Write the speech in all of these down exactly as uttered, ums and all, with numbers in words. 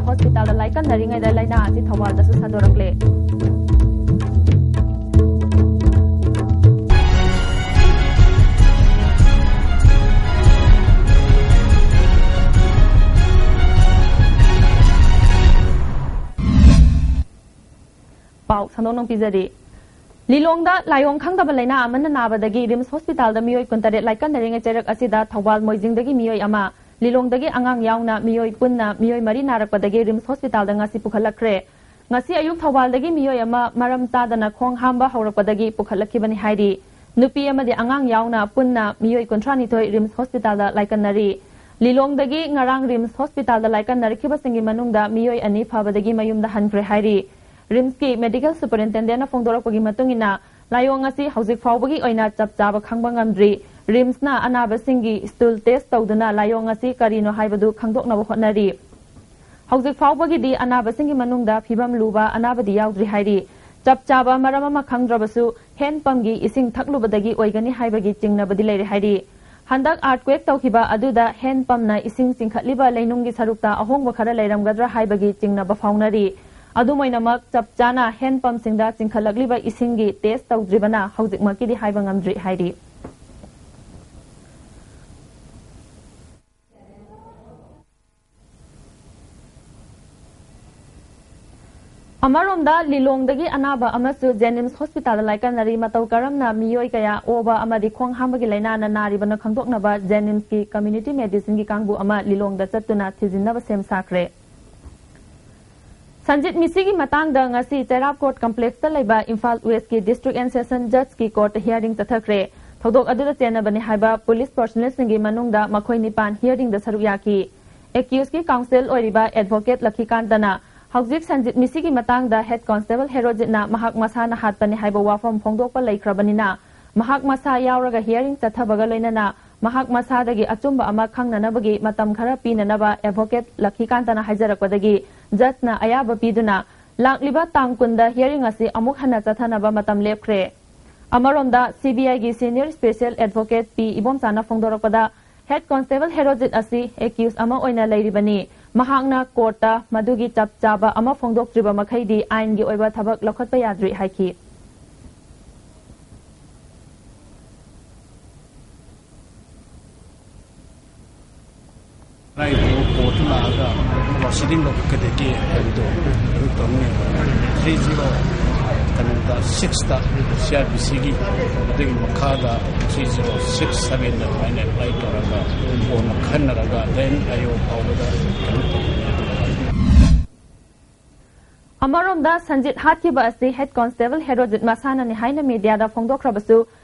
ꯍꯣꯁꯄꯤꯇꯥꯜꯗ ꯂꯥꯏꯀꯠꯅꯔꯤꯉꯩꯗ ꯂꯥꯏꯅꯥ ꯑꯁꯤ ꯊꯧꯕꯥꯜꯗꯁꯨ ꯁꯟꯗꯣꯔꯛꯂꯦ꯫ ꯄꯥꯎ ꯁꯟꯗꯣꯛꯅ ꯄꯤꯖꯔꯤ꯫ ꯂꯤꯂꯣꯡꯗ ꯂꯥꯏꯑꯣꯡ ꯈꯪꯗꯕ ꯂꯥꯏꯅꯥ ꯑꯃꯅ ꯅꯥꯕꯗꯒꯤ ꯔꯤꯝꯁ ꯍꯣꯁꯄꯤꯇꯥꯜꯗ ꯃꯤꯑꯣꯏ ꯀꯨꯟꯇꯔꯦꯠ ꯂꯥꯏꯀꯠꯅꯔꯤꯉꯩ ꯆꯩꯔꯛ ꯑꯁꯤꯗ ꯊꯧꯕꯥꯜ ꯃꯣꯏꯖꯤꯡꯗꯒꯤ ꯃꯤꯑꯣꯏ ꯑꯃ, ꯂꯤꯂꯣꯡꯗꯒꯤ ꯑꯉꯥꯡ ꯌꯥꯎꯅ ꯃꯤꯑꯣꯏ ꯄꯨꯟꯅ ꯃꯤꯑꯣꯏ ꯃꯔꯤ ꯅꯥꯔꯛꯄꯗꯒꯤ ꯔꯤꯝꯁ ꯍꯣꯁꯄꯤꯇꯥꯜꯗ ꯉꯁꯤ ꯄꯨꯈꯠꯂꯛꯈ꯭ꯔꯦ꯫ ꯉꯁꯤ ꯑꯌꯨꯛ ꯊꯧꯕꯥꯜꯗꯒꯤ ꯃꯤꯑꯣꯏ ꯑꯃ ꯃꯔꯝ ꯆꯥꯗꯅ ꯈꯣꯡ ꯍꯥꯝꯕ ꯍꯧꯔꯛꯄꯗꯒꯤ ꯄꯨꯈꯠꯂꯛꯈꯤꯕꯅꯤ ꯍꯥꯏꯔꯤ꯫ ꯅꯨꯄꯤ ꯑꯃꯗꯤ ꯑꯉꯥꯡ ꯌꯥꯎꯅ ꯄꯨꯟꯅ ꯃꯤꯑꯣꯏ ꯀꯨꯟꯊ꯭ꯔꯥꯅꯤꯊꯣꯏ ꯔꯤꯝꯁ ꯍꯣꯁꯄꯤꯇꯥꯜꯗ ꯂꯥꯏꯀꯠꯅꯔꯤ꯫ ꯂꯤꯂꯣꯡꯗꯒꯤ ꯉꯔꯥꯡ ꯔꯤꯝꯁ ꯍꯣꯁꯄꯤꯇꯥꯜꯗ ꯂꯥꯏꯀꯠꯅꯔꯛꯈꯤꯕꯁꯤꯡꯒꯤ ꯃꯅꯨꯡꯗ ꯃꯤꯑꯣꯏ ꯑꯅꯤ ꯐꯕꯗꯒꯤ ꯃꯌꯨꯝꯗ ꯍꯟꯈ꯭ꯔꯦ ꯍꯥꯏꯔꯤ꯫ ꯔꯤꯝꯁꯀꯤ ꯃꯦꯗꯤꯀꯦꯜ ꯁꯨꯄꯔꯤꯟꯇꯦꯟꯗꯦꯟꯠꯅ ꯐꯣꯡꯗꯣꯔꯛꯄꯒꯤ ꯃꯇꯨꯡ ꯏꯟꯅ, ꯂꯥꯏꯑꯣꯡ ꯑꯁꯤ ꯍꯧꯖꯤꯛ ꯐꯥꯎꯕꯒꯤ ꯑꯣꯏꯅ ꯆꯞ ꯆꯥꯕ ꯈꯪꯕ ꯉꯝꯗ꯭ꯔꯤ꯫ ꯔꯤꯝꯁꯅ ꯑꯅꯥꯕꯁꯤꯡꯒꯤ ꯁ꯭ꯇꯨꯜ ꯇꯦꯁ ꯇꯧꯗꯨꯅ ꯂꯥꯏꯑꯣꯡ ꯑꯁꯤ ꯀꯔꯤꯅꯣ ꯍꯥꯏꯕꯗꯨ ꯈꯪꯗꯣꯛꯅꯕ ꯍꯣꯠꯅꯔꯤ꯫ ꯍꯧꯖꯤꯛ ꯐꯥꯎꯕꯒꯤꯗꯤ ꯑꯅꯥꯕꯁꯤꯡꯒꯤ ꯃꯅꯨꯡꯗ ꯐꯤꯕꯝ ꯂꯨꯕ ꯑꯅꯥꯕꯗꯤ ꯌꯥꯎꯗ꯭ꯔꯤ ꯍꯥꯏꯔꯤ꯫ ꯆꯞ ꯆꯥꯕ ꯃꯔꯝ ꯑꯃ ꯈꯪꯗ꯭ꯔꯕꯁꯨ, ꯍꯦꯟ ꯄꯝꯒꯤ ꯏꯁꯤꯡ ꯊꯛꯂꯨꯕꯗꯒꯤ ꯑꯣꯏꯒꯅꯤ ꯍꯥꯏꯕꯒꯤ ꯆꯤꯡꯅꯕꯗꯤ ꯂꯩꯔꯦ ꯍꯥꯏꯔꯤ꯫ ꯍꯟꯗꯛ ꯑꯥꯔꯠꯀ꯭ꯋꯦꯛ ꯇꯧꯈꯤꯕ ꯑꯗꯨꯗ ꯍꯦꯟ ꯄꯝꯅ ꯏꯁꯤꯡ ꯆꯤꯡꯈꯠꯂꯤꯕ ꯂꯩꯅꯨꯡꯒꯤ ꯁꯔꯨꯛꯇ ꯑꯍꯣꯡꯕ ꯈꯔ ꯂꯩꯔꯝꯒꯗ꯭ꯔꯥ ꯍꯥꯏꯕꯒꯤ ꯆꯤꯡꯅꯕ ꯐꯥꯎꯅꯔꯤ꯫ ꯑꯗꯨꯝ ꯑꯣꯏꯅꯃꯛ, ꯆꯞ ꯆꯥꯅ ꯍꯦꯟ ꯄꯝꯁꯤꯡꯗ ꯆꯤꯡꯈꯠꯂꯛꯂꯤꯕ ꯏꯁꯤꯡꯒꯤ ꯇꯦꯁ ꯇꯧꯗ꯭ꯔꯤꯕꯅ ꯍꯧꯖꯤꯛꯃꯛꯀꯤꯗꯤ ꯍꯥꯏꯕ ꯉꯝꯗ꯭ꯔꯤ ꯍꯥꯏꯔꯤ꯫ ꯑꯃꯔꯣꯝꯗ, ꯂꯤꯂꯣꯡꯗꯒꯤ ꯑꯅꯥꯕ ꯑꯃꯁꯨ ꯖꯦꯅꯤꯝꯁ ꯍꯣꯁꯄꯤꯇꯥꯜꯗ ꯂꯥꯏꯀꯠꯅꯔꯤ꯫ ꯃꯇꯧ ꯀꯔꯝꯅ ꯃꯤꯑꯣꯏ ꯀꯌꯥ ꯑꯣꯕ ꯑꯃꯗꯤ ꯈꯣꯡ ꯍꯥꯝꯕꯒꯤ ꯂꯥꯏꯅꯥꯅ ꯅꯥꯔꯤꯕꯅ ꯈꯪꯗꯣꯛꯅꯕ ꯖꯦꯅꯤꯝꯁꯀꯤ ꯀꯝꯃ꯭ꯌꯨꯅꯤꯇꯤ ꯃꯦꯗꯤꯁꯤꯟꯒꯤ ꯀꯥꯡꯕꯨ ꯑꯃ ꯂꯤꯂꯣꯡꯗ ꯆꯠꯇꯨꯅ ꯊꯤꯖꯤꯟꯅꯕ ꯁꯦꯝ ꯁꯥꯈ꯭ꯔꯦ꯫ ꯁꯟꯖꯤꯠ ꯃꯤꯁꯤꯒꯤ ꯃꯇꯥꯡꯗ ꯉꯁꯤ ꯆꯩꯔꯥꯞ ꯀꯣꯔꯠ ꯀꯝꯄ꯭ꯂꯦꯛꯁꯇ ꯂꯩꯕ ꯏꯝꯐꯥꯜ ꯋꯦꯁꯀꯤ ꯗꯤꯁꯇ꯭ꯔꯤꯛ ꯑꯦꯟ ꯁꯦꯁꯟ ꯖꯖꯀꯤ ꯀꯣꯔꯠꯇ ꯍꯤꯌꯥꯔꯤꯡ ꯆꯠꯊꯈ꯭ꯔꯦ꯫ ꯊꯧꯗꯣꯛ ꯑꯗꯨꯗ ꯆꯦꯟꯅꯕꯅꯤ ꯍꯥꯏꯕ ꯄꯨꯂꯤꯁ ꯄꯔꯁꯣꯅꯦꯜꯁꯤꯡꯒꯤ ꯃꯅꯨꯡꯗ ꯃꯈꯣꯏ ꯅꯤꯄꯥꯟ ꯍꯤꯌꯥꯔꯤꯡꯗ ꯁꯔꯨꯛ ꯌꯥꯈꯤ꯫ ꯑꯦꯀ꯭ꯌꯨꯁꯀꯤ ꯀꯥꯎꯟꯁꯤꯜ ꯑꯣꯏꯔꯤꯕ ꯑꯦꯗꯚꯣꯀꯦꯠ ꯂꯛꯈꯤꯀꯥꯟꯇꯅ ꯍꯧꯖꯤꯛ ꯁꯟꯖꯤꯠ ꯃꯤꯁꯤꯒꯤ ꯃꯇꯥꯡꯗ ꯍꯦꯗ ꯀꯣꯟꯁꯇꯦꯕꯜ ꯍꯦꯔꯣꯖꯤꯠꯅ ꯃꯍꯥꯛ ꯃꯁꯥꯅ ꯍꯥꯠꯄꯅꯤ ꯍꯥꯏꯕ ꯋꯥꯐꯝ ꯐꯣꯡꯗꯣꯛꯄ ꯂꯩꯈ꯭ꯔꯕꯅꯤꯅ, ꯃꯍꯥꯛ ꯃꯁꯥ ꯌꯥꯎꯔꯒ ꯍꯤꯌꯥꯔꯤꯡ ꯆꯠꯊꯕꯒ ꯂꯣꯏꯅꯅ ꯃꯍꯥꯛ ꯃꯁꯥꯗꯒꯤ ꯑꯆꯨꯝꯕ ꯑꯃ ꯈꯪꯅꯅꯕꯒꯤ ꯃꯇꯝ ꯈꯔ ꯄꯤꯅꯅꯕ ꯑꯦꯗꯚꯣꯀꯦꯠ ꯂꯛꯈꯤꯀꯥꯟꯇꯅ ꯍꯥꯏꯖꯔꯛꯄꯗꯒꯤ ꯖꯖꯅ ꯑꯌꯥꯕ ꯄꯤꯗꯨꯅ ꯂꯥꯛꯂꯤꯕ ꯇꯥꯡ ꯀꯨꯟꯗ ꯍꯤꯌꯥꯔꯤꯡ ꯑꯁꯤ ꯑꯃꯨꯛ ꯍꯟꯅ ꯆꯠꯊꯅꯕ ꯃꯇꯝ ꯂꯦꯞꯈ꯭ꯔꯦ꯫ ꯑꯃꯔꯣꯝꯗ, ꯁꯤꯕꯤꯑꯥꯏꯒꯤ ꯁꯤꯅꯤꯌꯔ ꯁ꯭ꯄꯦꯁꯤꯌꯦꯜ ꯑꯦꯗꯚꯣꯀꯦꯠ ꯄꯤ ꯏꯕꯣꯝꯆꯥꯅ ꯐꯣꯡꯗꯣꯔꯛꯄꯗ, ꯍꯦꯗ ꯀꯣꯟꯁꯇꯦꯕꯜ ꯍꯦꯔꯣꯖꯤꯠ ꯑꯁꯤ ꯑꯦꯀ꯭ꯌꯨꯁ ꯑꯃ ꯑꯣꯏꯅ ꯂꯩꯔꯤꯕꯅꯤ꯫ ꯃꯍꯥꯛꯅ ꯀꯣꯔꯠꯇ ꯃꯗꯨꯒꯤ ꯆꯞ ꯆꯥꯕ ꯑꯃ ꯐꯣꯡꯗꯣꯛꯇ꯭ꯔꯤꯕ ꯃꯈꯩꯗꯤ ꯑꯥꯏꯟꯒꯤ ꯑꯣꯏꯕ ꯊꯕꯛ ꯂꯧꯈꯠꯄ ꯌꯥꯗ꯭ꯔꯤ ꯍꯥꯏꯈꯤ꯫ ꯂꯥꯛꯏꯕ ꯀꯣꯔꯠꯇ ꯂꯥꯛꯑꯒ ꯄ꯭ꯔꯣꯁꯤꯗꯤꯡ ꯂꯧꯈꯠꯀꯗꯒꯦ ꯍꯥꯏꯕꯗꯣ ꯑꯗꯨ ꯇꯧꯅꯤ꯫ ꯊ꯭ꯔꯤ ꯖꯤꯔꯣ ꯀꯩꯅꯣꯗ ꯁꯤꯛꯁꯇ ꯁꯤ ꯑꯥꯔ ꯄꯤ ꯁꯤꯒꯤ, ꯑꯗꯨꯒꯤ ꯃꯈꯥꯗ ꯊ꯭ꯔꯤ ꯖꯤꯔꯣ ꯁꯤꯛꯁ ꯁꯚꯦꯟꯗ ꯑꯗꯨꯃꯥꯏꯅ ꯑꯦꯄ꯭ꯂꯥꯏ ꯇꯧꯔꯒ ꯀꯣꯟꯅ ꯈꯟꯅꯔꯒ ꯗꯦꯟ ꯑꯥꯏ ꯑꯣ ꯐꯥꯎꯕꯗ ꯀꯩꯅꯣ ꯇꯧꯒꯅꯤ꯫ ꯑꯃꯔꯣꯝꯗ ꯁꯟꯖꯤꯠ ꯍꯥꯠꯈꯤꯕ ꯑꯁꯤ ꯍꯦꯗ ꯀꯣꯟꯁꯇꯦꯕꯜ ꯍꯦꯔꯣꯖꯤꯠ ꯃꯁꯥꯅꯅꯤ ꯍꯥꯏꯅ ꯃꯤꯗꯤꯌꯥꯗ ꯐꯣꯡꯗꯣꯛꯈ꯭ꯔꯕꯁꯨ,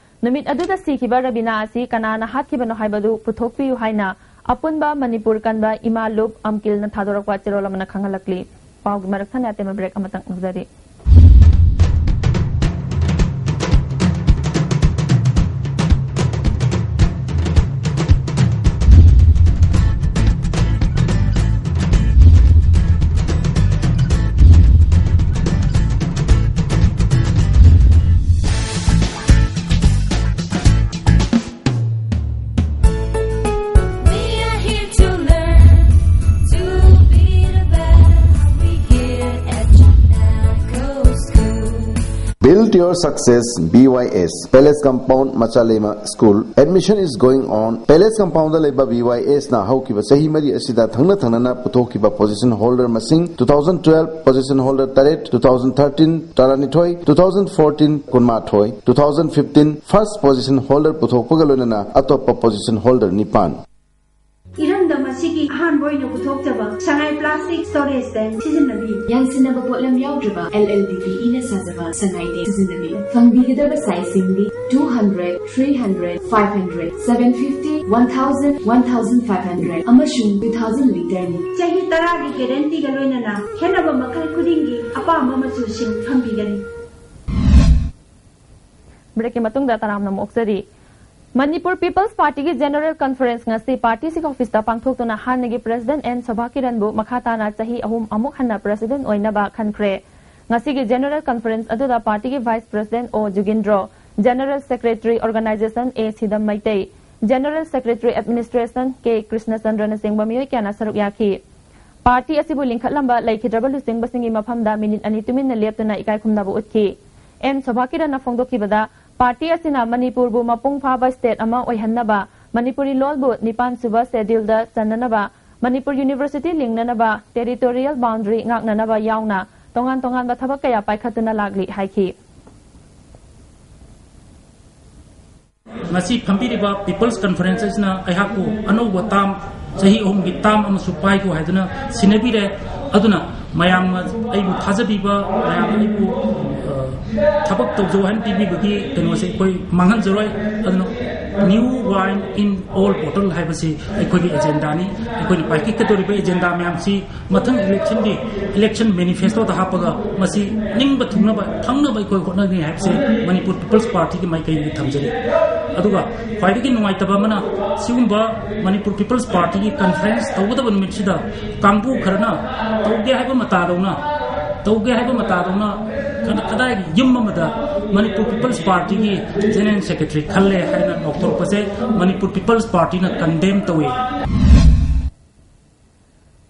ꯅꯨꯃꯤꯠ ꯑꯗꯨꯗ ꯁꯤꯈꯤꯕ ꯔꯕꯤꯅꯥ ꯑꯁꯤ ꯀꯅꯥꯅ ꯍꯥꯠꯈꯤꯕꯅꯣ ꯍꯥꯏꯕꯗꯨ ꯄꯨꯊꯣꯛꯄꯤꯌꯨ ꯍꯥꯏꯅ ꯑꯄꯨꯟꯕ ꯃꯅꯤꯄꯨꯔ ꯀꯟꯕ ꯏꯃꯥ ꯂꯨꯞ ꯑꯝꯀꯤꯜꯅ ꯊꯥꯗꯣꯔꯛꯄ ꯆꯦꯔꯣꯜ ꯑꯃꯅ ꯈꯪꯍꯜꯂꯛꯂꯤ꯫ ꯄꯥꯎꯒꯤ ꯃꯔꯛ ꯊꯠꯅ ꯑꯇꯦꯟꯕ ꯕ꯭ꯔꯦꯛ ꯑꯃꯇꯪ ꯂꯧꯖꯔꯤ꯫ We are here to learn to be the best. We here at Chinako School. Build your success, B Y S. Palace Compound, Machalema School. Admission is going on. Palace Compound ꯗ ꯂꯩꯕ B Y S ꯅ ꯍꯧꯈꯤꯕ ꯆꯍꯤ ꯃꯔꯤ ꯑꯁꯤꯗ ꯊꯪꯅ ꯊꯪꯅꯅ ꯄꯨꯊꯣꯛꯈꯤꯕ position holder ꯃꯁꯤꯡ, two thousand twelve position holder ꯇꯔꯦꯠ, two thousand thirteen ꯇꯔꯥꯅꯤꯊꯣꯏ, two thousand fourteen ꯀꯨꯟꯃꯥꯊꯣꯏ, two thousand fifteen first position holder ꯄꯨꯊꯣꯛꯄꯒ ꯂꯣꯏꯅꯅ ꯑꯇꯣꯞꯄ position holder ꯅꯤꯄꯥꯟ꯫ ꯏꯔꯝꯗꯝ ꯑꯁꯤꯒꯤ ꯑꯍꯥꯟꯕ ꯑꯣꯏꯅ ꯄꯨꯊꯣꯛꯆꯕ ꯁꯉꯥꯏ plastic storage tank ꯁꯤꯖꯤꯟꯅꯕꯤꯌꯨ꯫ ꯌꯥꯟꯁꯤꯟꯅꯕ ꯄꯣꯠꯂꯝ ꯌꯥꯎꯗ꯭ꯔꯕ L L D B ꯏꯅ ꯁꯥꯖꯕ ꯁꯉꯥꯏ tank ꯁꯤꯖꯤꯟꯅꯕꯤꯌꯨ꯫ ꯐꯪꯕꯤꯒꯗꯕ size ꯁꯤꯡꯗꯤ two hundred, three hundred, five hundred, seven fifty, one thousand, one thousand five hundred ꯑꯃꯁꯨꯡ two thousand liter ꯅꯤ꯫ ꯆꯍꯤ ꯇꯔꯥꯒꯤ guarantee ꯒ ꯂꯣꯏꯅꯅ ꯈꯦꯠꯅꯕ ꯃꯈꯜ ꯈꯨꯗꯤꯡꯒꯤ ꯑꯄꯥꯝꯕ ꯃꯆꯨꯁꯤꯡ ꯐꯪꯕꯤꯒꯅꯤ꯫ ꯕ꯭ꯔꯦꯛꯀꯤ ꯃꯇꯨꯡꯗ ꯇꯔꯥꯝꯅ ꯑꯃꯨꯛ ꯑꯣꯛꯆꯔꯤ꯫ ꯃꯅꯤꯄꯨꯔ ꯄꯤꯄꯜꯁ ꯄꯥꯔꯇꯤꯒꯤ ꯖꯦꯅꯔꯦꯜ ꯀꯟꯐꯔꯦꯟꯁ ꯉꯁꯤ ꯄꯥꯔꯇꯤꯁꯤꯒꯤ ꯑꯣꯐꯤꯁꯇ ꯄꯥꯡꯊꯣꯛꯇꯨꯅ ꯍꯥꯟꯅꯒꯤ ꯄ꯭ꯔꯦꯁꯤꯗꯦꯟꯠ ꯑꯦꯟ ꯁꯣꯚꯥ ꯀꯤꯔꯟꯕꯨ ꯃꯈꯥ ꯇꯥꯅ ꯆꯍꯤ ꯑꯍꯨꯝ ꯑꯃꯨꯛ ꯍꯟꯅ ꯄ꯭ꯔꯦꯁꯤꯗꯦꯟꯠ ꯑꯣꯏꯅꯕ ꯈꯟꯈ꯭ꯔꯦ꯫ ꯉꯁꯤꯒꯤ ꯖꯦꯅꯔꯦꯜ ꯀꯟꯐꯔꯦꯟꯁ ꯑꯗꯨꯗ ꯄꯥꯔꯇꯤꯒꯤ ꯚꯥꯏꯁ ꯄ꯭ꯔꯦꯁꯤꯗꯦꯟꯠ ꯑꯣ ꯖꯨꯒꯤꯟꯗ꯭ꯔꯣ, ꯖꯦꯅꯔꯦꯜ ꯁꯦꯀ꯭ꯔꯦꯇꯔꯤ ꯑꯣꯔꯒꯅꯥꯏꯖꯦꯁꯟ ꯑꯦ ꯁꯤꯗꯝ ꯃꯩꯇꯩ, ꯖꯦꯅꯔꯦꯜ ꯁꯦꯀ꯭ꯔꯦꯇꯔꯤ ꯑꯦꯗꯃꯤꯅꯤꯁꯇ꯭ꯔꯦꯁꯟ ꯀꯦ ꯀ꯭ꯔꯤꯁꯅꯆꯟꯗ꯭ꯔꯅꯆꯤꯡꯕ ꯃꯤꯑꯣꯏ ꯀꯌꯥꯅ ꯁꯔꯨꯛ ꯌꯥꯈꯤ꯫ ꯄꯥꯔꯇꯤ ꯑꯁꯤꯕꯨ ꯂꯤꯡꯈꯠꯂꯝꯕ ꯂꯩꯈꯤꯗ꯭ꯔꯕ ꯂꯨꯆꯤꯡꯕꯁꯤꯡꯒꯤ ꯃꯐꯝꯗ ꯃꯤꯅꯤꯠ ꯑꯅꯤ ꯇꯨꯃꯤꯟꯅ ꯂꯦꯞꯇꯨꯅ ꯏꯀꯥꯏ ꯈꯨꯝꯅꯕ ꯎꯠꯈꯤ꯫ ꯑꯦꯟ ꯁꯣꯚꯥ ꯀꯤꯔꯟꯅ ꯐꯣꯡꯗꯣꯛꯈꯤꯕꯗ, ꯄꯥꯔꯇꯤ ꯑꯁꯤꯅ ꯃꯅꯤꯄꯨꯔꯕꯨ ꯃꯄꯨꯡ ꯐꯥꯕ ꯁ꯭ꯇꯦꯠ ꯑꯃ ꯑꯣꯏꯍꯟꯅꯕ, ꯃꯅꯤꯄꯨꯔꯤ ꯂꯣꯜꯕꯨ ꯅꯤꯄꯥꯟ ꯁꯨꯕ ꯁꯦꯗ꯭ꯌꯨꯜꯗ ꯆꯟꯅꯅꯕ, ꯃꯅꯤꯄꯨꯔ ꯌꯨꯅꯤꯚꯔꯁꯤꯇꯤ ꯂꯤꯡꯅꯅꯕ, ꯇꯦꯔꯤꯇꯣꯔꯤꯌꯦꯜ ꯕꯥꯎꯟꯗꯔꯤ ꯉꯥꯛꯅꯅꯕ ꯌꯥꯎꯅ ꯇꯣꯉꯥꯟ ꯇꯣꯉꯥꯟꯕ ꯊꯕꯛ ꯀꯌꯥ ꯄꯥꯏꯈꯠꯇꯨꯅ ꯂꯥꯛꯂꯤ ꯍꯥꯏꯈꯤ꯫ ꯉꯁꯤ ꯐꯝꯕꯤꯔꯤꯕ ꯄꯤꯄꯜꯁ ꯀꯟꯐꯔꯦꯟꯁ ꯑꯁꯤꯅ ꯑꯩꯍꯥꯛꯄꯨ ꯑꯅꯧꯕ ꯇꯥꯝ, ꯆꯍꯤ ꯑꯍꯨꯝꯒꯤ ꯇꯥꯝ ꯑꯃꯁꯨ ꯄꯥꯏꯈꯣ ꯍꯥꯏꯗꯨꯅ ꯁꯤꯟꯅꯕꯤꯔꯦ꯫ ꯑꯗꯨꯅ ꯃꯌꯥꯝꯅ ꯑꯩꯕꯨ ꯊꯥꯖꯕꯤꯕ, ꯃꯌꯥꯝꯅ ꯑꯩꯕꯨ, ꯑ, ꯊꯕꯛ ꯇꯧꯖꯧ ꯍꯥꯏꯅ ꯄꯤꯕꯤꯕꯒꯤ ꯀꯩꯅꯣꯁꯦ ꯑꯩꯈꯣꯏ ꯃꯥꯡꯍꯟꯖꯔꯣꯏ꯫ ꯑꯗꯨꯅ New Wine in Old Bottle ꯍꯥꯏꯕꯁꯤ ꯑꯩꯈꯣꯏꯒꯤ ꯑꯦꯖꯦꯟꯗꯥꯅꯤ꯫ ꯑꯩꯈꯣꯏꯅ ꯄꯥꯏꯈꯠꯀꯗꯧꯔꯤꯕ ꯑꯦꯖꯦꯟꯗꯥ ꯃꯌꯥꯝꯁꯤ ꯃꯊꯪ ꯏꯂꯦꯛꯁꯟꯒꯤ ꯏꯂꯦꯛꯁꯟ ꯃꯦꯅꯤꯐꯦꯁꯇꯣꯗ ꯍꯥꯞꯄꯒ ꯃꯁꯤ ꯅꯤꯡꯕ ꯊꯨꯡꯅꯕ, ꯐꯪꯅꯕ ꯑꯩꯈꯣꯏ ꯍꯣꯠꯅꯒꯅꯤ ꯍꯥꯏꯕꯁꯦ ꯃꯅꯤꯄꯨꯔ ꯄꯤꯄꯜꯁ ꯄꯥꯔꯇꯤꯒꯤ ꯃꯥꯏꯀꯩꯗꯒꯤ ꯊꯝꯖꯔꯤ꯫ ꯑꯗꯨꯒ ꯈ꯭ꯋꯥꯏꯗꯒꯤ ꯅꯨꯡꯉꯥꯏꯇꯕ ꯑꯃꯅ, ꯁꯤꯒꯨꯝꯕ ꯃꯅꯤꯄꯨꯔ ꯄꯤꯄꯜꯁ ꯄꯥꯔꯇꯤꯒꯤ ꯀꯟꯐꯔꯦꯟꯁ ꯇꯧꯒꯗꯕ ꯅꯨꯃꯤꯠꯁꯤꯗ ꯀꯥꯡꯕꯨ ꯈꯔꯅ ꯇꯧꯒꯦ ꯍꯥꯏꯕ ꯃꯇꯥꯗꯧꯅ, ꯇꯧꯒꯦ ꯍꯥꯏꯕ ꯃꯇꯥꯗꯧꯅ ꯀꯗꯥ-, ꯀꯗꯥꯏꯒꯤ ꯌꯨꯝ ꯑꯃꯗ ꯃꯅꯤꯄꯨꯔ ꯄꯤꯄꯜꯁ ꯄꯥꯔꯇꯤꯒꯤ ꯖꯦꯅꯔꯦꯜ ꯁꯦꯀ꯭ꯔꯦꯇꯔꯤ ꯈꯜꯂꯦ ꯍꯥꯏꯅ ꯂꯥꯎꯊꯣꯔꯛꯄꯁꯦ ꯃꯅꯤꯄꯨꯔ ꯄꯤꯄꯜꯁ ꯄꯥꯔꯇꯤꯅ ꯀꯟꯗꯦꯝ ꯇꯧꯏ꯫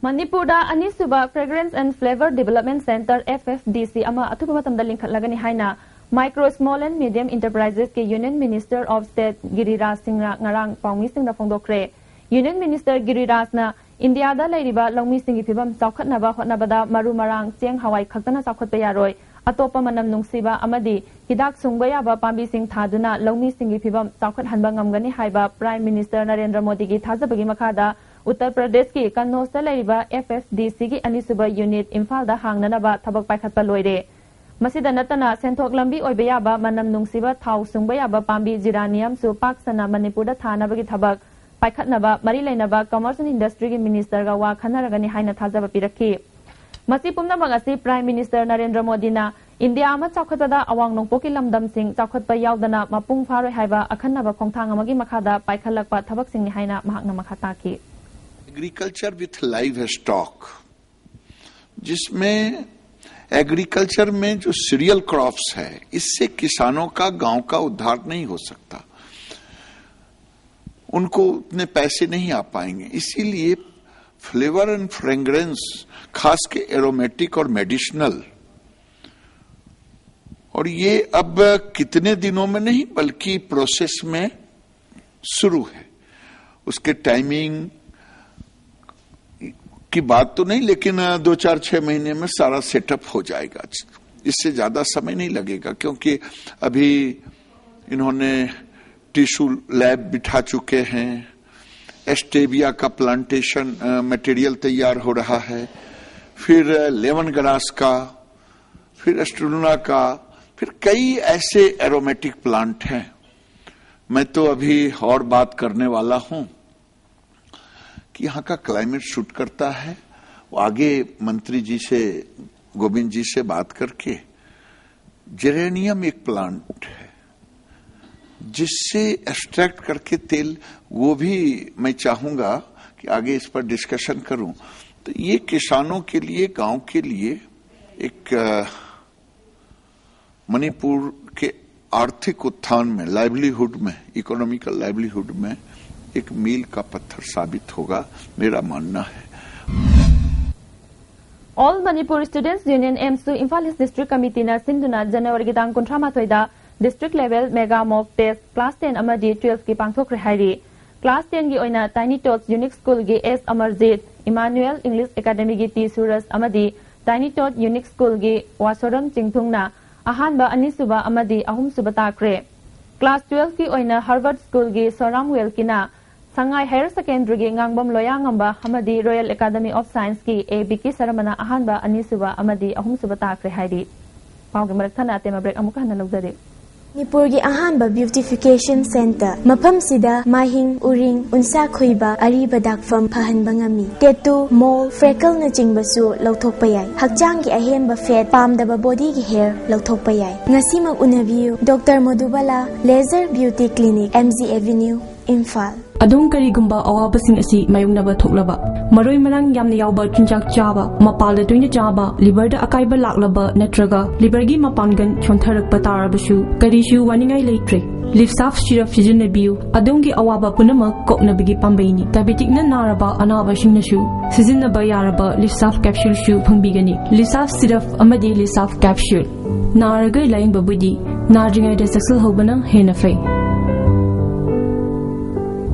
ꯃꯅꯤꯄꯨꯔꯗ ꯑꯅꯤꯁꯨꯕ Fragrance and Flavor Development Centre, F F D C, ꯑꯃ ꯑꯊꯨꯕ ꯃꯇꯝꯗ ꯂꯤꯡꯈꯠꯂꯒꯅꯤ ꯍꯥꯏꯅ Micro, Small and Medium Enterprises ꯀꯤ Union Minister of State ꯒꯤꯔꯤꯔꯥꯖ ꯁꯤꯡꯅ ꯉꯔꯥꯡ ꯄꯥꯎꯃꯤꯁꯤꯡꯗ ꯐꯣꯡꯗꯣꯛꯈ꯭ꯔꯦ꯫ Union Minister ꯒꯤꯔꯤꯔꯥꯖꯅ ꯏꯟꯗꯤꯌꯥꯗ ꯂꯩꯔꯤꯕ ꯂꯧꯃꯤꯁꯤꯡꯒꯤ ꯐꯤꯕꯝ ꯆꯥꯎꯈꯠꯅꯕ ꯍꯣꯠꯅꯕꯗ ꯃꯔꯨ ꯃꯔꯥꯡ, ꯆꯦꯡ ꯍꯋꯥꯏ ꯈꯛꯇꯅ ꯆꯥꯎꯈꯠꯄ ꯌꯥꯔꯣꯏ, ꯑꯇꯣꯞꯄ ꯃꯅꯝ ꯅꯨꯡꯁꯤꯕ ꯑꯃꯗꯤ ꯍꯤꯗꯥꯛ ꯁꯨꯡꯕ ꯌꯥꯕ ꯄꯥꯝꯕꯤꯁꯤꯡ ꯊꯥꯗꯨꯅ ꯂꯧꯃꯤꯁꯤꯡꯒꯤ ꯐꯤꯕꯝ ꯆꯥꯎꯈꯠꯍꯟꯕ ꯉꯝꯒꯅꯤ ꯍꯥꯏꯕ Prime Minister ꯅꯔꯦꯟꯗ꯭ꯔ ꯃꯣꯗꯤꯒꯤ ꯊꯥꯖꯕꯒꯤ ꯃꯈꯥꯗ ꯎꯠꯇꯔ ꯄ꯭ꯔꯗꯦꯁꯀꯤ ꯀꯟꯅꯣꯖꯇ ꯂꯩꯔꯤꯕ F F D C ꯒꯤ ꯑꯅꯤꯁꯨꯕ unit ꯏꯝꯐꯥꯜꯗ ꯍꯥꯡꯅꯅꯕ ꯊꯕꯛ ꯄꯥꯏꯈꯠꯄ ꯂꯣꯏꯔꯦ꯫ ꯃꯁꯤꯗ ꯅꯠꯇꯅ ꯁꯦꯟꯊꯣꯛ ꯂꯝꯕꯤ ꯑꯣꯏꯕ ꯌꯥꯕ ꯃꯅꯝ ꯅꯨꯡꯁꯤꯕ ꯊꯥꯎ ꯁꯨꯡꯕ ꯌꯥꯕ ꯄꯥꯝꯕꯤ ꯖꯤꯔꯥꯅꯤꯌꯝꯁꯨ ꯄꯥꯛ ꯁꯟꯅ ꯃꯅꯤꯄꯨꯔꯗ ꯊꯥꯅꯕꯒꯤ ꯊꯕꯛ ꯄꯥꯏꯈꯠꯅꯕ ꯃꯔꯤ ꯂꯩꯅꯕ Commerce and Industry ꯒꯤ Minister ꯒ ꯋꯥ ꯈꯟꯅꯔꯒꯅꯤ ꯍꯥꯏꯅ ꯊꯥꯖꯕ ꯄꯤꯔꯛꯈꯤ꯫ ꯃꯁꯤ ꯄꯨꯝꯅꯃꯛ ꯑꯁꯤ Prime Minister ꯅꯔꯦꯟꯗ꯭ꯔ ꯃꯣꯗꯤꯅ ꯏꯟꯗꯤꯌꯥ ꯑꯃ ꯆꯥꯎꯈꯠꯄꯗ ꯑꯋꯥꯡ ꯅꯣꯡꯄꯣꯛꯀꯤ ꯂꯝꯗꯝꯁꯤꯡ ꯆꯥꯎꯈꯠꯄ ꯌꯥꯎꯗꯅ ꯃꯄꯨꯡ ꯐꯥꯔꯣꯏ ꯍꯥꯏꯕ ꯑꯈꯟꯅꯕ ꯈꯣꯡꯊꯥꯡ ꯑꯃꯒꯤ ꯃꯈꯥꯗ ꯄꯥꯏꯈꯠꯂꯛꯄ ꯊꯕꯛꯁꯤꯡꯅꯤ ꯍꯥꯏꯅ ꯃꯍꯥꯛꯅ ꯃꯈꯥ ꯇꯥꯈꯤ꯫ Agriculture with livestock, जिसमें एग्रीकल्चर में जो सीरियल क्रॉप्स है, इससे किसानों का, गांव का उद्धार नहीं हो सकता, उनको उतने पैसे नहीं आ पाएंगे। इसीलिए फ्लेवर एंड फ्रेग्रेंस, खास के एरोमेटिक और मेडिसिनल, और ये अब कितने दिनों में नहीं बल्कि प्रोसेस में शुरू है। उसके टाइमिंग की बात तो नहीं, लेकिन दो चार छह महीने में सारा सेटअप हो जाएगा। इससे ज्यादा समय नहीं लगेगा, क्योंकि अभी इन्होंने टिश्यू लैब बिठा चुके हैं, स्टेविया का प्लांटेशन मटेरियल तैयार हो रहा है, फिर लेमन ग्रास का, फिर एस्ट्रोलुना का, फिर कई ऐसे एरोमेटिक प्लांट हैं। मैं तो अभी और बात करने वाला हूं कि यहाँ का क्लाइमेट सूट करता है। वो आगे मंत्री जी से, गोविंद जी से बात करके, जेरेनियम एक प्लांट है जिससे एक्सट्रैक्ट करके तेल, वो भी मैं चाहूंगा कि आगे इस पर डिस्कशन करूं। तो ये किसानों के लिए, गांव के लिए एक अ, मणिपुर के आर्थिक उत्थान में, लाइवलीहुड में, इकोनॉमिकल लाइवलीहुड में एक मील का पत्थर साबित होगा, मेरा मानना है। All Manipur Students Union, AMSU, Imphal East District Committee ꯅ ꯁꯤꯟꯗꯨꯅ ꯖꯅꯋꯥꯔꯤꯒꯤ ꯇꯥꯡ ꯀꯨꯟꯊ꯭ꯔꯥ ꯃꯥꯊꯣꯏꯗ District Level Mega Mock Test Class ten ꯑꯃꯗꯤ twelve ꯀꯤ ꯄꯥꯡꯊꯣꯛꯈ꯭ꯔꯦ ꯍꯥꯏꯔꯤ꯫ Class ten ꯒꯤ ꯑꯣꯏꯅ Tiny Tots Unique School ꯒꯤ S Amarjeet, Emmanuel English Academy ꯒꯤ T ꯁꯨꯔꯖ ꯑꯃꯗꯤ Tiny Tots Unique School ꯒꯤ ꯋꯥꯁꯣꯔꯝ ꯆꯤꯡꯊꯨꯡꯅ ꯑꯍꯥꯟꯕ, ꯑꯅꯤꯁꯨꯕ ꯑꯃꯗꯤ ꯑꯍꯨꯝꯁꯨꯕ ꯇꯥꯈ꯭ꯔꯦ꯫ Class twelve ꯀꯤ ꯑꯣꯏꯅ Harvard School ꯒꯤ ꯁꯣꯔꯥꯝ ꯋꯦꯜꯀꯤꯅ, ꯁꯉꯥꯏ Higher Secondary ꯒꯤ ꯉꯥꯡꯕꯝ ꯂꯣꯌꯥꯉꯝꯕ ꯑꯃꯗꯤ Royal Academy of Science ꯀꯤ A ꯕꯤꯀꯤ ꯁꯔꯃꯅ ꯑꯍꯥꯟꯕ, ꯑꯅꯤꯁꯨꯕ ꯑꯃꯗꯤ ꯑꯍꯨꯝꯁꯨꯕ ꯇꯥꯈ꯭ꯔꯦ ꯍꯥꯏꯔꯤ꯫ ꯄꯥꯎꯒꯤ ꯃꯔꯛ ꯊꯠꯅ ꯑꯇꯦꯝꯕ ꯕ꯭ꯔꯦꯛ ꯑꯃꯨꯛꯀ ꯍꯟꯅ ꯂꯧꯖꯔꯤ꯫ ꯃꯅꯤꯄꯨꯔꯒꯤ ꯑꯍꯥꯟꯕ ꯕ꯭ꯌꯨꯇꯤꯐꯤꯀꯦꯁꯟ ꯁꯦꯟꯇꯔ꯫ ꯃꯐꯝꯁꯤꯗ ꯃꯥꯏꯍꯤꯡ, ꯎꯔꯤꯡ, ꯎꯟꯁꯥ ꯈꯣꯏꯕ, ꯑꯔꯤꯕ ꯗꯥꯛꯐꯝ ꯐꯍꯟꯕ ꯉꯝꯃꯤ꯫ ꯇꯦꯇꯨ, ꯃꯣꯜ, ꯐ꯭ꯔꯦꯀꯜꯅꯆꯤꯡꯕꯁꯨ ꯂꯧꯊꯣꯛꯄ ꯌꯥꯏ꯫ ꯍꯛꯆꯥꯡꯒꯤ ꯑꯍꯦꯟꯕ ꯐꯦꯠ, ꯄꯥꯝꯗꯕ ꯕꯣꯗꯤꯒꯤ ꯍꯦꯌꯔ ꯂꯧꯊꯣꯛꯄ ꯌꯥꯏ꯫ ꯉꯁꯤꯃꯛ ꯎꯅꯕꯤꯌꯨ꯫ Doctor Modubala, laser beauty clinic, M G Avenue, Imphal. ꯑꯗꯣꯝ ꯀꯔꯤꯒꯨꯝꯕ ꯑꯋꯥꯕꯁꯤꯡ ꯑꯁꯤ ꯃꯥꯌꯣꯛꯅꯕ ꯊꯣꯛꯂꯕ, ꯃꯔꯣꯏ ꯃꯔꯥꯡ ꯌꯥꯝꯅ ꯌꯥꯎꯕ ꯆꯤꯟꯖꯥꯛ ꯆꯥꯕ, ꯃꯄꯥꯜꯗ ꯇꯣꯏꯅ ꯆꯥꯕ, ꯂꯤꯚꯔꯗ ꯑꯀꯥꯏꯕ ꯂꯥꯛꯂꯕ ꯅꯠꯇ꯭ꯔꯒ ꯂꯤꯚꯔꯒꯤ ꯃꯄꯥꯡꯒꯜ ꯁꯣꯟꯊꯔꯛꯄ ꯇꯥꯔꯕꯁꯨ, ꯀꯔꯤꯁꯨ ꯋꯥꯅꯤꯡꯉꯥꯏ ꯂꯩꯇ꯭ꯔꯦ꯫ ꯂꯤꯞꯁꯥꯐ ꯁꯤꯔꯞ ꯁꯤꯖꯤꯟꯅꯕꯤꯌꯨ, ꯑꯗꯣꯝꯒꯤ ꯑꯋꯥꯕ ꯄꯨꯝꯅꯃꯛ ꯀꯣꯛꯅꯕꯒꯤ ꯄꯥꯝꯕꯩꯅꯤ꯫ ꯗꯥꯏꯕꯦꯇꯤꯛꯅ ꯅꯥꯔꯕ ꯑꯅꯥꯕꯁꯤꯡꯅꯁꯨ ꯁꯤꯖꯤꯟꯅꯕ ꯌꯥꯔꯕ ꯂꯤꯞꯁꯥꯐ ꯀꯦꯞꯁꯨꯜꯁꯨ ꯐꯪꯕꯤꯒꯅꯤ꯫ ꯂꯤꯞꯁꯥꯐ ꯁꯤꯔꯞ ꯑꯃꯗꯤ ꯂꯤꯞꯁꯥꯐ ꯀꯦꯞꯁꯨꯜ꯫ ꯅꯥꯔꯒ ꯂꯥꯌꯦꯡꯕꯕꯨꯗꯤ ꯅꯥꯗ꯭ꯔꯤꯉꯩꯗ ꯆꯦꯛꯁꯤꯜꯍꯧꯕꯅ ꯍꯦꯟꯅ ꯐꯩ꯫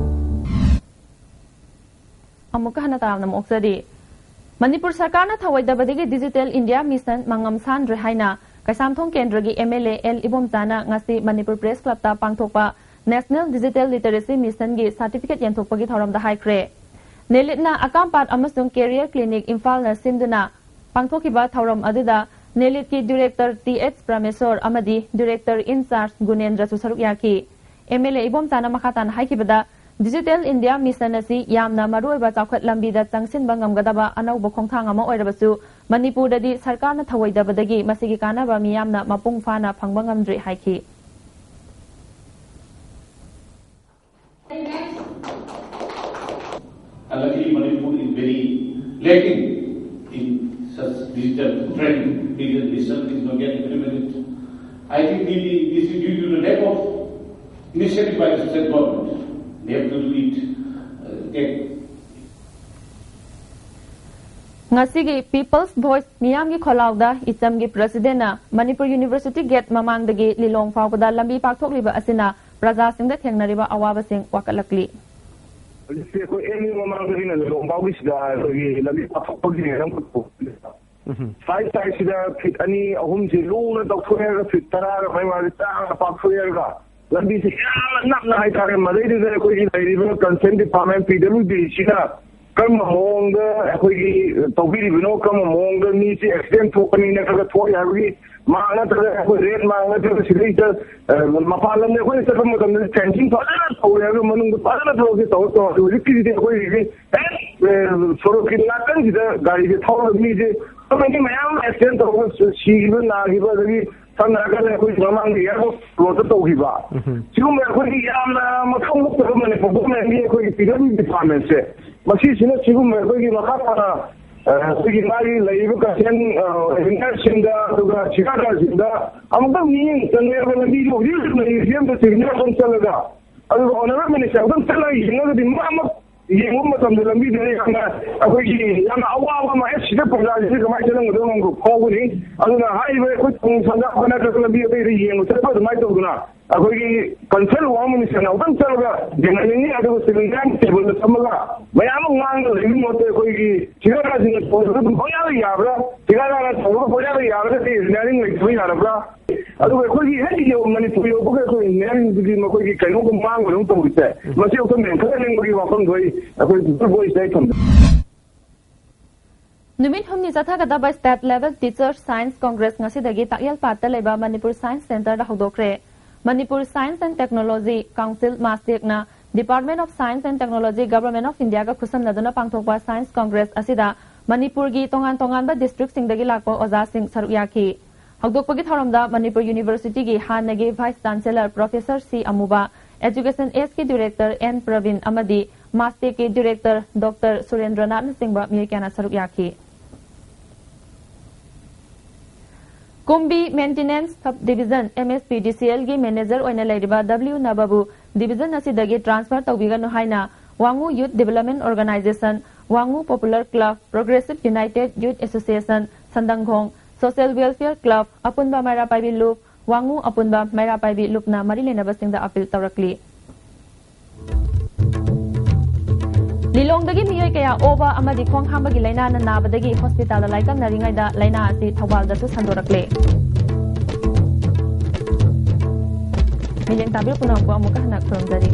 ꯑꯃꯨꯛꯀ ꯍꯟꯅ ꯇꯥꯕꯅ ꯑꯃꯨꯛ ꯑꯣꯛꯆꯔꯤ꯫ ꯃꯅꯤꯄꯨꯔ ꯁꯔꯀꯥꯔꯅ ꯊꯧꯑꯣꯏꯗꯕꯗꯒꯤ ꯗꯤꯖꯤꯇꯦꯜ ꯏꯟꯗꯤꯌꯥ ꯃꯤꯁꯟ ꯃꯉꯝ ꯁꯥꯟꯗ꯭ꯔꯦ ꯍꯥꯏꯅ ꯀꯩꯁꯥꯝꯊꯣꯡ ꯀꯦꯟꯗ꯭ꯔꯒꯤ ꯑꯦꯝ ꯑꯦꯜ ꯑꯦ ꯑꯦꯜ ꯏꯕꯣꯝꯆꯥꯅ ꯉꯁꯤ ꯃꯅꯤꯄꯨꯔ ꯄ꯭ꯔꯦꯁ ꯀ꯭ꯂꯕꯇ ꯄꯥꯡꯊꯣꯛꯄ ꯅꯦꯁꯅꯦꯜ ꯗꯤꯖꯤꯇꯦꯜ ꯂꯤꯇꯔꯦꯁꯤ ꯃꯤꯁꯟꯒꯤ ꯁꯥꯔꯇꯤꯐꯤꯀꯦꯠ ꯌꯦꯟꯊꯣꯛꯄꯒꯤ ꯊꯧꯔꯝꯗ ꯍꯥꯏꯈ꯭ꯔꯦ꯫ ꯅꯦꯂꯤꯠꯅ ꯑꯀꯥꯝꯄꯥꯠ ꯑꯃꯁꯨꯡ ꯀꯦꯔꯤꯌꯔ ꯀ꯭ꯂꯤꯅꯤꯛ ꯏꯝꯐꯥꯜꯅ ꯁꯤꯟꯗꯨꯅ ꯄꯥꯡꯊꯣꯛꯈꯤꯕ ꯊꯧꯔꯝ ꯑꯗꯨꯗ ꯅꯦꯂꯤꯠꯀꯤ ꯗꯤꯔꯦꯛꯇꯔ ꯇꯤ ꯑꯩꯆ ꯄ꯭ꯔꯃꯦꯁꯣꯔ ꯑꯃꯗꯤ ꯗꯤꯔꯦꯛꯇꯔ ꯏꯟ ꯆꯥꯔꯖ ꯒꯨꯅꯦꯟꯗ꯭ꯔꯁꯨ ꯁꯔꯨꯛ ꯌꯥꯈꯤ꯫ ꯑꯦꯝ ꯑꯦꯜ ꯑꯦ ꯏꯕꯣꯝꯆꯥꯅ ꯃꯈꯥ ꯇꯥꯅ ꯍꯥꯏꯈꯤꯕꯗ, ꯗꯤꯖꯤꯇꯦꯜ ꯏꯟꯗꯤꯌꯥ ꯃꯤꯁꯟ ꯑꯁꯤ ꯌꯥꯝꯅ ꯃꯔꯨꯑꯣꯏꯕ ꯆꯥꯎꯈꯠ ꯂꯝꯕꯤꯗ ꯆꯪꯁꯤꯟꯕ ꯉꯝꯒꯗꯕ ꯑꯅꯧꯕ ꯈꯣꯡꯊꯥꯡ ꯑꯃ ꯑꯣꯏꯔꯕꯁꯨ, ꯃꯅꯤꯄꯨꯔꯗꯗꯤ ꯁꯔꯀꯥꯔꯅ ꯊꯧꯑꯣꯏꯗꯕꯗꯒꯤ ꯃꯁꯤꯒꯤ ꯀꯥꯟꯅꯕ ꯃꯤꯌꯥꯝꯅ ꯃꯄꯨꯡ ꯐꯥꯅ ꯐꯪꯕ ꯉꯝꯗ꯭ꯔꯤ ꯍꯥꯏꯈꯤ꯫ And luckily, Manipur is very lacking in such digital training. Digital mission is not yet implemented. I think maybe this is due to the lack of initiative by the state government. They have to do it. Uh, get ꯉꯁꯤꯒꯤ peoples voice ꯃꯤꯌꯥꯝꯒꯤ ꯈꯣꯜꯂꯥꯎꯗ ꯏꯆꯝꯒꯤ ꯄ꯭ꯔꯁꯤꯗꯦꯟꯅ Manipur university get ꯃꯃꯥꯡꯗꯒꯤ ꯂꯤꯂꯣꯡ ꯐꯥꯎꯕꯗ ꯂꯝꯕꯤ ꯄꯥꯛꯊꯣꯛꯂꯤꯕ ꯑꯁꯤꯅ ꯄ꯭ꯔꯖꯥꯁꯤꯡꯗ ꯊꯦꯡꯅꯔꯤꯕ ꯑꯋꯥꯕꯁꯤꯡ ꯋꯥꯀꯠꯂꯛꯂꯤ꯫ ꯍꯧꯖꯤꯛꯁꯦ ꯑꯩꯈꯣꯏ ꯑꯦꯝ ꯌꯨ ꯃꯃꯥꯡꯗꯒꯤꯅ ꯂꯤꯂꯣꯡ ꯐꯥꯎꯒꯤꯁꯤꯗ ꯑꯩꯈꯣꯏꯒꯤ ꯂꯝꯕꯤ ꯄꯥꯛꯊꯣꯛꯄꯒꯤ ꯃꯔꯝ ꯁꯥꯏꯠ ꯁꯥꯏꯠꯁꯤꯗ ꯐꯤꯠ ꯑꯅꯤ ꯑꯍꯨꯝꯁꯤ ꯂꯨꯅ ꯇꯧꯊꯣꯛꯑꯦ ꯍꯥꯏꯔꯒ ꯐꯤꯠ ꯇꯔꯥꯒ ꯃꯌꯥꯗꯤ ꯇꯥꯡꯅ ꯄꯥꯛꯊꯣꯛꯑꯦ ꯍꯥꯏꯔꯒ ꯂꯝꯕꯤꯁꯦ ꯌꯥꯝꯅ ꯅꯛꯅ ꯍꯥꯏꯇꯥꯔꯦ꯫ ꯃꯗꯩꯗꯨꯗ ꯑꯩꯈꯣꯏꯒꯤ ꯂꯩꯔꯤꯕ ꯀꯟꯁꯔꯟ ꯗꯤꯄꯥꯔꯠꯃꯦꯟ ꯄꯤ ꯗꯕ꯭ꯂꯤꯎ ꯗꯤꯁꯤꯅ ꯀꯔꯝꯕ ꯃꯑꯣꯡꯗ ꯑꯩꯈꯣꯏꯒꯤ ꯇꯧꯕꯤꯔꯤꯕꯅꯣ, ꯀꯔꯝꯕ ꯃꯑꯣꯡꯗ ꯃꯤꯁꯦ ꯑꯦꯛꯁꯤꯗꯦꯟ ꯊꯣꯛꯀꯅꯤ ꯅꯠꯇ꯭ꯔꯒ ꯊꯣꯛꯑꯦ ꯍꯥꯏꯕꯒꯤ ꯃꯥꯛ ꯅꯠꯇ꯭ꯔꯒ ꯑꯩꯈꯣꯏ ꯔꯦꯠ ꯃꯥꯛ ꯅꯠꯇ꯭ꯔꯒ ꯁꯤꯗꯩꯗ ꯃꯄꯥꯟ ꯂꯝꯗ ꯑꯩꯈꯣꯏꯅ ꯆꯠꯄ ꯃꯇꯝꯗ ꯐꯦꯟꯁꯤꯡ ꯐꯖꯅ ꯇꯧꯔꯦ ꯍꯥꯏꯕ ꯃꯅꯨꯡꯗ ꯐꯖꯅ ꯊꯕꯛꯁꯦ ꯇꯧꯔ ꯇꯧꯔ ꯍꯧꯖꯤꯛꯀꯤꯁꯤꯗꯤ ꯑꯩꯈꯣꯏꯒꯤꯗꯤ ꯍꯦꯛ ꯁꯣꯔꯣꯛꯀꯤ ꯅꯥꯀꯟꯁꯤꯗ ꯒꯥꯔꯤꯁꯦ ꯊꯧꯔꯒ ꯃꯤꯁꯦ ꯃꯌꯥꯝ ꯑꯦꯛꯁꯤꯗꯦꯟ ꯇꯧꯔꯒ ꯁꯤꯈꯤꯕ ꯅꯥꯈꯤꯕ ꯑꯗꯒꯤ ꯁꯝꯅ ꯍꯥꯏꯔꯀꯥꯟꯗ ꯑꯩꯈꯣꯏꯒꯤ ꯃꯃꯥꯡꯒꯤ ꯑꯦꯌꯥꯔꯄꯣꯔꯠ ꯔꯣꯗꯇ ꯇꯧꯈꯤꯕ, ꯎꯝ꯫ ꯁꯤꯒꯨꯝꯕ ꯑꯩꯈꯣꯏꯒꯤ ꯌꯥꯝꯅ ꯃꯊꯧ ꯃꯊꯧꯗꯕ ꯃꯅꯤꯄꯨꯔ ꯒꯣꯔꯃꯦꯟꯒꯤ ꯑꯩꯈꯣꯏꯒꯤ ꯄꯤ ꯗꯕ꯭ꯂꯤꯎ ꯗꯤꯄꯥꯔꯠꯃꯦꯟꯁꯦ, ꯃꯁꯤꯁꯤꯅ ꯁꯤꯒꯨꯝꯕ ꯑꯩꯈꯣꯏꯒꯤ ꯃꯈꯥ ꯇꯥꯅ, ꯑ, ꯑꯩꯈꯣꯏꯒꯤ ꯃꯥꯒꯤ ꯂꯩꯔꯤꯕ ꯀꯟꯁꯔꯟ, ꯑ, ꯏꯟꯖꯤꯅꯤꯌꯔꯁꯤꯡꯗ, ꯑꯗꯨꯒ ꯊꯤꯀꯥꯗꯥꯔꯁꯤꯡꯗ ꯑꯃꯨꯛꯇꯪ ꯃꯤꯠꯌꯦꯡ ꯆꯪꯉꯦꯕ, ꯂꯝꯕꯤꯗꯣ ꯍꯧꯖꯤꯛ ꯍꯧꯖꯤꯛ ꯂꯩꯔꯤꯁꯤ ꯑꯝꯇ ꯆꯦꯛꯁꯤꯟꯅꯕ ꯑꯃ ꯆꯠꯂꯒ, ꯑꯗꯨꯒ ꯑꯣꯅꯔꯦꯕꯜ ꯃꯤꯅꯤꯁꯇꯔ ꯑꯃꯨꯛꯇꯪ ꯆꯠꯂꯒ ꯌꯦꯡꯉꯒꯗꯤ ꯃꯥꯃꯛ ꯌꯦꯡꯕ ꯃꯇꯝꯗ ꯂꯝꯕꯤꯗꯨꯗ ꯌꯥꯝꯅ ꯑꯩꯈꯣꯏꯒꯤ ꯌꯥꯝꯅ ꯑꯋꯥꯕ ꯑꯃ, "ꯑꯦ, ꯁꯤꯗ ꯄ꯭ꯔꯖꯥꯁꯤꯗꯤ ꯀꯃꯥꯏꯅ ꯆꯠꯂꯝꯒꯗꯧꯅꯣ?" ꯍꯥꯏꯅ ꯐꯥꯎꯒꯅꯤ꯫ ꯑꯗꯨꯅ ꯍꯥꯏꯔꯤꯕ ꯑꯩꯈꯣꯏ ꯊꯣꯡ ꯁꯟꯗꯥ ꯅꯠꯇ꯭ꯔꯒ ꯂꯝꯕꯤ ꯑꯇꯩꯗ ꯌꯦꯡꯕ ꯆꯠꯄ ꯑꯗꯨꯃꯥꯏꯅ ꯇꯧꯗꯅ ꯑꯩꯈꯣꯏꯒꯤ ꯀꯟꯁꯔꯟ ꯋꯥꯔ ꯃꯤꯅꯤꯁꯇꯔꯅ ꯑꯃꯨꯛꯇꯪ ꯆꯠꯂꯒ ꯌꯦꯡꯍꯟꯅꯤꯡꯉꯤ꯫ ꯑꯗꯨꯒ ꯁꯤꯚꯤꯂꯤꯌꯟ ꯇꯦꯕꯜꯗ ꯐꯝꯃꯒ ꯃꯌꯥꯝ ꯑꯃ ꯉꯥꯡꯉꯒ ꯂꯩꯕꯒꯤ ꯃꯍꯨꯠꯇ ꯑꯩꯈꯣꯏꯒꯤ ꯊꯤꯀꯥꯗꯥꯔꯁꯤꯡꯅ ꯇꯧꯔꯒ ꯑꯗꯨꯝ ꯄꯪꯌꯥꯗ ꯌꯥꯕ꯭ꯔꯥ? ꯊꯤꯀꯥꯗꯥꯔꯅ ꯇꯧꯔꯒ ꯄꯪꯌꯥꯗ ꯌꯥꯔꯒꯗꯤ ꯏꯟꯖꯤꯅꯤꯌꯥꯔꯤꯡ ꯂꯩꯇꯕ ꯌꯥꯔꯕ꯭ꯔꯥ? ꯑꯗꯨꯒ ꯑꯩꯈꯣꯏꯒꯤ ꯍꯦꯛ ꯌꯧ-, ꯃꯅꯤꯄꯨꯔ ꯌꯧꯕꯒ ꯑꯩꯈꯣꯏ ꯏꯟꯖꯤꯅꯤꯌꯥꯔꯤꯡꯗꯨꯗꯤ ꯃꯈꯣꯏꯒꯤ ꯀꯩꯅꯣꯒꯨꯝ ꯃꯥꯡꯕꯗꯧ ꯇꯧꯔꯤꯁꯦ꯫ ꯃꯁꯤ ꯑꯩꯈꯣꯏ ꯃꯦꯟꯈꯠꯍꯟꯅꯤꯡꯕꯒꯤ ꯋꯥꯐꯝꯗꯣ ꯑꯩ ꯑꯩꯈꯣꯏ ꯄꯤꯄꯜ ꯚꯣꯏꯁꯇ ꯑꯩ ꯊꯝꯖꯒꯦ꯫ ꯅꯨꯃꯤꯠ ꯍꯨꯝꯅꯤ ꯆꯠꯊꯒꯗꯕ State Level Teachers Science Congress ꯉꯁꯤꯗꯒꯤ ꯇꯥꯛꯌꯦꯜ ꯄꯥꯠꯇ ꯂꯩꯕ Manipur Science Centreꯗ ꯍꯧꯗꯣꯛꯈ꯭ꯔꯦ꯫ Manipur Science and Technology Council, MASTECꯅ Department of Science and Technology, Government of Indiaꯒ ꯈꯨꯠꯁꯝꯅꯗꯨꯅ ꯄꯥꯡꯊꯣꯛꯄ Science Congress ꯑꯁꯤꯗ ꯃꯅꯤꯄꯨꯔꯒꯤ ꯇꯣꯉꯥꯟ ꯇꯣꯉꯥꯟꯕ districtꯁꯤꯡꯗꯒꯤ ꯂꯥꯛꯄ ꯑꯣꯖꯥꯁꯤꯡ ꯁꯔꯨꯛ ꯌꯥꯈꯤ꯫ ꯍꯧꯗꯣꯛꯄꯒꯤ ꯊꯧꯔꯝꯗ ꯃꯅꯤꯄꯨꯔ Universityꯒꯤ ꯍꯥꯟꯅꯒꯤ Vice Chancellor Professor ꯁꯤ ꯑꯃꯨꯕ, Education Sꯒꯤ Director ꯑꯦꯟ ꯄ꯭ꯔꯕꯤꯟ ꯑꯃꯗꯤ MASTECꯀꯤ Director ꯗꯣꯛꯇꯔ ꯁꯨꯔꯦꯟꯗ꯭ꯔꯅꯥꯊꯅꯆꯤꯡꯕ ꯃꯤꯑꯣꯏ ꯀꯌꯥꯅ ꯁꯔꯨꯛ ꯌꯥꯈꯤ꯫ ꯀꯨꯝꯕꯤ Maintenance Sub Division, MSPDCLꯒꯤ manager ꯑꯣꯏꯅ ꯂꯩꯔꯤꯕ ꯗꯕ꯭ꯂꯤꯎ ꯅꯕꯕꯨ division ꯑꯁꯤꯗꯒꯤ transfer ꯇꯧꯕꯤꯒꯅꯨ ꯍꯥꯏꯅ ꯋꯥꯉꯨ Youth Development Organisation, ꯋꯥꯉꯨ Popular Club, Progressive United Youth Association, ꯁꯟꯗꯪꯈꯣꯡ Social Welfare Club, ꯑꯄꯨꯟꯕ ꯃꯩꯔꯥ ꯄꯥꯏꯕꯤ ꯂꯨꯞ, ꯋꯥꯉꯨ ꯑꯄꯨꯟꯕ ꯃꯩꯔꯥ ꯄꯥꯏꯕꯤ ꯂꯨꯞꯅ ꯃꯔꯤ ꯂꯩꯅꯕꯁꯤꯡꯗ appeal ꯇꯧꯔꯛꯂꯤ꯫ ꯂꯤꯂꯣꯡꯗꯒꯤ ꯃꯤꯑꯣꯏ ꯀꯌꯥ ꯑꯣꯕ ꯑꯃꯗꯤ ꯈꯣꯡ ꯍꯥꯝꯕꯒꯤ ꯂꯥꯏꯅꯥꯅ ꯅꯥꯕꯗꯒꯤ hospitalꯗ ꯂꯥꯏꯀꯠꯅꯔꯤꯉꯩꯗ ꯂꯥꯏꯅꯥ ꯑꯁꯤ ꯊꯧꯕꯥꯜꯗꯁꯨ ꯁꯟꯗꯣꯔꯛꯂꯦ꯫ ꯃꯤꯠꯌꯦꯡ ꯇꯥꯕꯤꯔꯤꯕ ꯄꯨꯝꯅꯃꯛꯄꯨ ꯑꯃꯨꯛꯀ ꯍꯟꯅ ꯈꯨꯔꯨꯝꯖꯔꯤ꯫